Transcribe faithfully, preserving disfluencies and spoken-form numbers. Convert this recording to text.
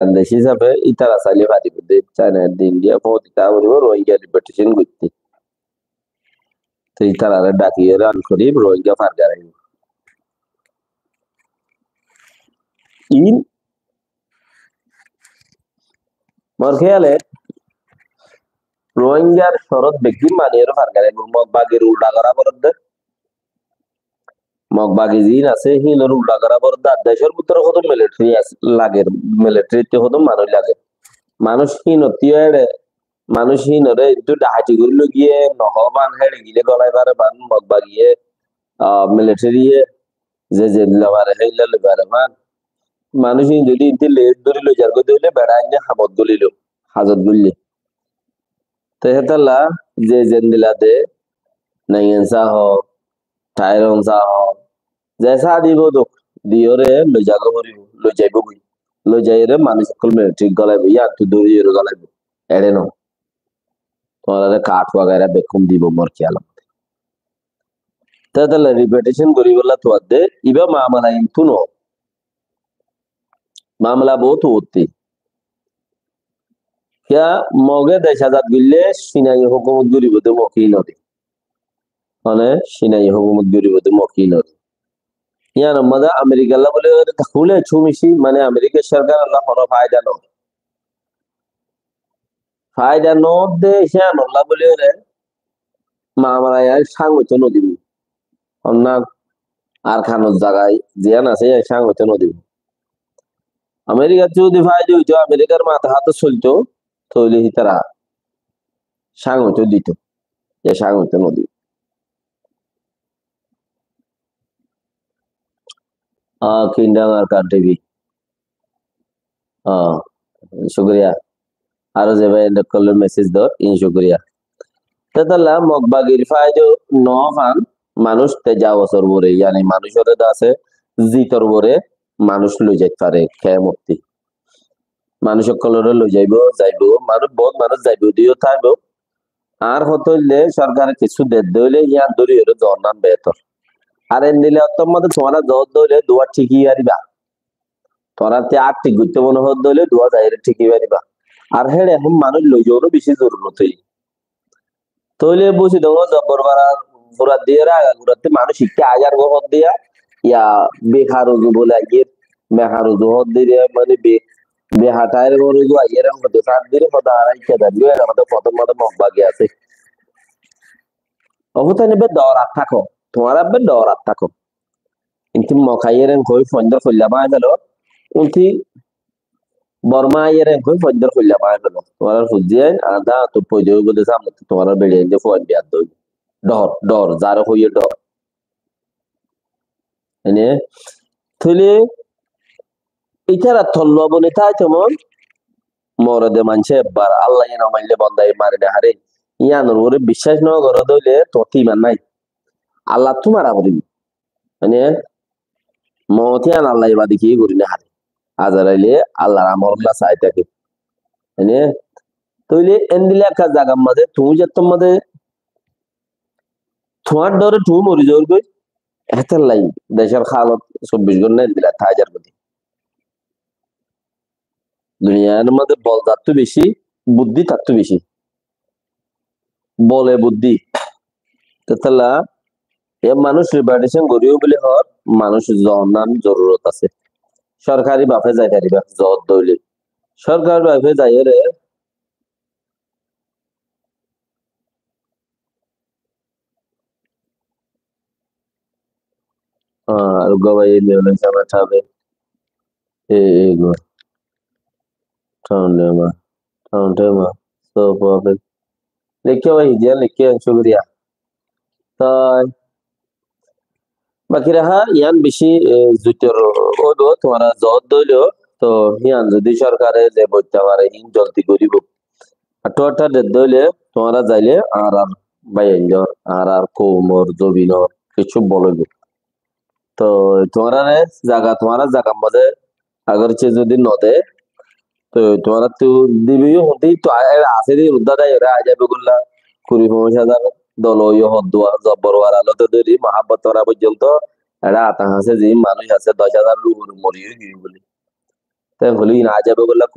Bangladec hísafe ítara sailé faribó de, China, India, fóti ta foribo Rohingya liberation goitté. Te ítarare dhakiyóre an korib Rohingya fargar aibo. In mor kéyale Rohingyar corot beggín maniyóre fargar aibo. Mog bagir uldha gora foredde. Mog bagi ziín asé, híinor uldha gora foredde. Ar decór bútore hodún military asé, lager, military te hodún manúic lager. Manúic híinottú eçe, manúic híinore eddur dhahati gorí loi giyé, nohó ban héçe gilé golai fare ban, mog bagiye, ah, military ye, ze ze loi fare, héilla loi fare ban. Manúic híin zodi ínti le dóri loi zargói de óile beça ainne hamot gólilo, hazot gólile. Te hétolla ze zendilla de, Nengen Sá hoó, Tairon Sá hoó, ze sá dibo dok, diyóre loi zagói foribo, loi zaibói. Loi zaiyóre manúic ókkol military golaibo, yíanottu dóri dóri golaibo. Eçe no. Tuáñrare card wagaira bekkún dibo mor kéyalot. Te hétolla repatriation goríbolla tuáñrde, ibá mamela intú no. Mamela bout uottí. Kiyá Moge dec azad goillé Cinayi hókumot goríbo de Mog híinore. Mane Cinayi hókumot goríbo de Mog híinore. Yíanor mazé Amerikalla bóli hoilé tahóle cúmici, mane Amerikar sorkarolla honó faida no. Faida no de, híanolla bóli hoilé mamela yián cáng óito no dibo. Honnán Arkanor zaga ziyán asé, yián cáng óito no dibo. Amerikar zodi faida óito, Amerikar matahát solto, tóile hítara cáng óito dito. Yián cáng óito no dibo. Ah, Kindang Arkan T V. Ah, cúkuriya. Aró ze bái ókkole message dór, in cúkuriya. Te hétolla Mog bagir faida no fan, manúic tejawuzor uore, yáni manúic óre de asé, zitor uore manúic loi zait fare, kemottí. Manúic ókkolore loi zaibo, zaibo, manúic, bout manúic zaibo, diyo táibo. Ar hotá óile sorkare kissú dedde óile, yían dóri óre zonnán behétor. Ar endilla ottór mazé tuáñra zodde óile duwa thíki fariba. Tuáñrattú ar thík goittó mone hoódde óile duwa zaiyóre thíki fariba. Ar héçe ehón manúic loi zaóno beci zorurot óiye. Tóile buzi dóñr zobbor bara fura diyóre agagurattú manúic ikká aiyér gó hoódde, ya, behar uzu bóle aiyér, behar uzu hoódde, mane be-, behar táir gó uzu aiyér, hoódde sár dire hoódde añára ikká zar gó, ere hoódde fodor mazé Mog bagi asé. Ó fútani be doorat táko, tuáñra be doorat táko. Inti Mog aiyér en hoi foindor foilla báñgi felo, unti Borma aiyér en hoi foindor foilla báñgi felo. Tuáñrar fuzzi ain, añár dañttu foida óibo de sámne, tuáñrar beçi ain de fuain biyadda óibo. Dhoór, dhoór, zaré hoiyé dhoór. Ene, tóile ítara tollowa boni táito mon, morede maincé ebbar, Allaye no maille bondaye mari no fare. Yíanor uore biccác no goró de óile tuáñttú iman nái. Allattú mara foribo. Mane, moot yían Allaye bade kiyé gorí no fare. Azaraile Allar amorolla sai táke. Mane, tóile endilla ekká zagar mazé, tuñí zettór mazé, tuáñr dhore tuñí mori zaór goi, hétolla decór halot sobbic gonta endilla tái zar goi. Duniyar mazé bol zattú beci, buddí tattú beci. Bole buddí. Hétolla e manúic repatriation goríbo buli hoór, manúic zonnán zorurot asé. Sorkari bafe zai fariba, zodde óile. Sorkari bafe zaiyóre, ah, ar uggwá bái e Lebanon sama thabe. E, e, go. Town Dema. Town Dema. So, perfect. Lekíyo bái, híyan lekíyo, cúkuriya. Toi, baki raha, yián beci, e, zuitor óibo, tuáñra zodde óile, to, yián zodi sorkare ze boitta fare, hín zoldi goríbo. Ar tuáñra dedde óile, tuáñra zaile, añárar báiyaindor, añárar koumor, zobinor, kessú bol óibo. To tuáñrare zaga, tuáñrar zagar mazé agar ce zodi no de, to tuáñrattú dibe yó hontí to a-, e asé de rudda dai ore aijaibo golla, kuri foñcic házar dolo yó hoddua, zobbor wala lóti dóri, muhabbot wala foijjonto, eçé ata hañsé ziín manúic asé, doc házar ur ufore mori giyói buli. Te hoilé, iín aijja beggúnolla kúci